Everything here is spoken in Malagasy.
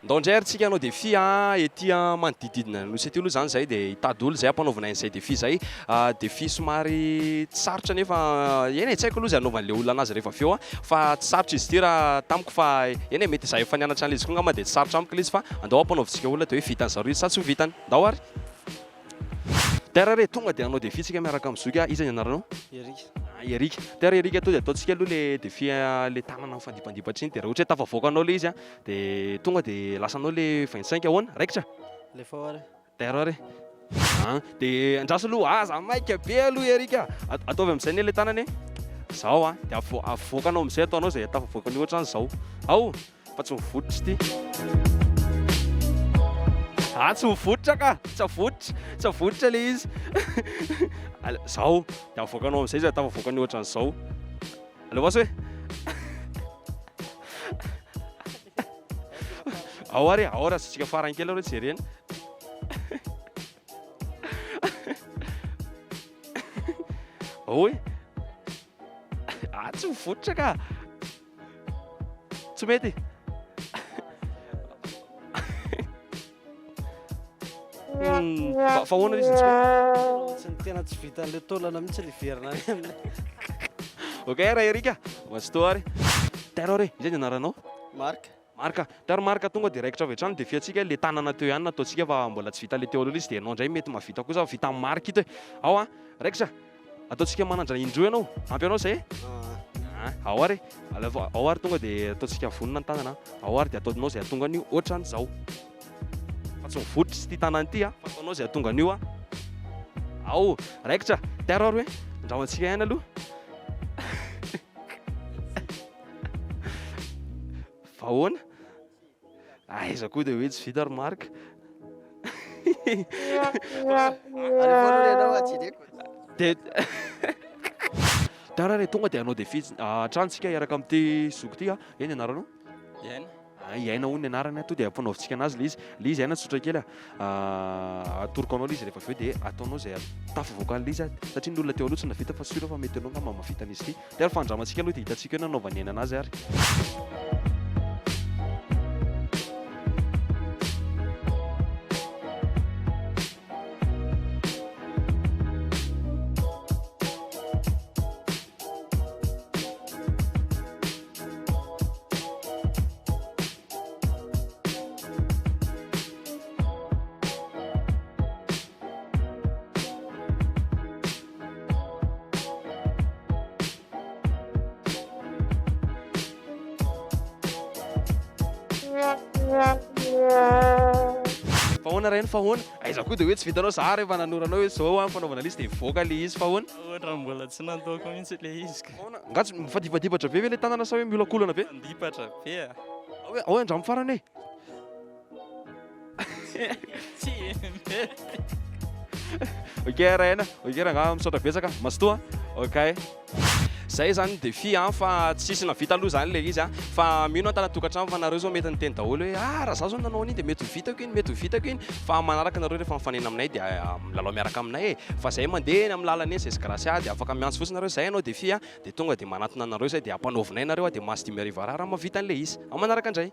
Ndao indray ary tsika hanao défi a, ety manodidididina ny nosy ety aloha izany izay dia hitady olona izay hampanaovina an'izay défi izay. Défi somary tsy sarotra nefa eny e, tsy haiko aloha izay hanaovan'ilay olona anazy rehefa avy eo fa tsy sarotra izy ity raha tamiko fa eny e, mety izaho efa nianatra an'ilay izy koa angamba dia tsy sarotra amiko ilay izy fa andao hampanaovintsika olona dia hoe vitan'ny zareo izy sa tsy ho vitany. Ndao ary. Terre re, tonga dia hanao défi tsika miaraka amin'i zoky a, iza ny anaranao? Eric. Ah, Eric. Terre Eric, tonga dia ataontsika aloha le défi le tanana mifandimpandipatra iny, dia raha ohatra hoe tafavoakanao le izy a, dia tonga dia lasanao le 25, ahoana? Raikitra? Alefa ao ary. Terre ary. Ah, dia andraso aloha, aza maika be aloha Eric a. Ataovy amin'izay anie le tanana e. Zao a, dia avoakanao amin'izay ataonao izay tafavoakan'io ohatran'izao. Ao! Fa tsy mivototra ity. Ah, tsy mivototra ka! Tsy avototra, tsy avototra le izy. Zao, dia avoakanao amin'izay izy tafavoakany ohatran'izao. Aleo aso e. Ao ary, ao ary asiantsika farany kely aloha jerena. Ao e. Ah, tsy mivototra ka. Tsy mety. Hmm, fa fa ahoana izy tsy mety? Tsy ny tena tsy vitan'ilay taolana mihitsy ilay hiverina any amin'ilay. Ok raha Erika, mazotoa ary. Tero re, iza ny anaranao? Marc. Marc, Tero Marc tonga dia raikitra avy hatrany défi antsika le tanana teo ihany nataontsika fa mbola tsy vita le teo aloha ilay izy dia ianao indray mety mahavita kosa vita amin'i Marc ito e. Ao an, raikitra. Ataontsika manandrana indroa ianao, ampy anao izay e? Ah, ao ary e, alaivo ao ary tonga dia ataontsika vonona ny tanana, ao ary dia ataonao izay hahatonga an'io ohatran'izao. Fa tsy mivotritra ity tanana ity a, fa ataonao izay hahatonga an'io a. Ao, raikitra, tero ary hoe, andramantsika ihany aloha. Fa ahoana? Aiza koa dia hoe tsy vita ry Marc. Dia Tara re tonga dia hanao défi hatrany tsika hiaraka amin'ity zoky ity a. Eny anaranao? Iaina. Ah, Iaina hono ny anarany a. Tonga dia ampanaovintsika anazy ilay izy. Ilay izy Iaina tsotra kely a. Atoroko anao ilay izy rehefa avy eo dia ataonao izay tafavoaka an'ilay izy a. Satria ny olona teo aloha tsy nahavita fa sûr fa mety ianao angamba mahavita an'izy ity. Dia ary fandramantsika aloha dia hitantsika eo ny nanaovan'i Aina anazy ary. Fa ahoana rainy fa ahoana? Aiza koa dia hoe tsy vitanao za rehefa nanoro anao hoe zao an fanaovana ilay izy dia mivoaka ilay izy fa ahoana? Ohatra mbola tsy nataoko mihitsy ilay izy ka. Ahoana? Nga tsy mifadibadibatra be ve ilay tanana sa hoe miolakolana be? Mifandipatra be a. Ao hoe ao andramo farany e. Tsy mety. Ok Raina, ok rangaha misaotra betsaka, mazotoa ok. Zay zany ny défi an, fa tsisy navita aloha zany le izy an, fa mino aho tany an-tokantrano fa nareo zao mety niteny daholo hoe ah raha za zao nanao an'iny de mety ho vitako iny, mety ho vitako iny, fa manaraka nareo rehefa mifanena aminay de milalao miaraka aminay e, fa zay mandeha eny amin'ny lalana eny zay sy Gracia de afaka miantso fotsiny nareo zay hanao défi an, de tonga de manatona anareo zay de ampanaovinay nareo an, de mahazo 5000 ariary raha mahavita an'le izy, amin'ny manaraka indray.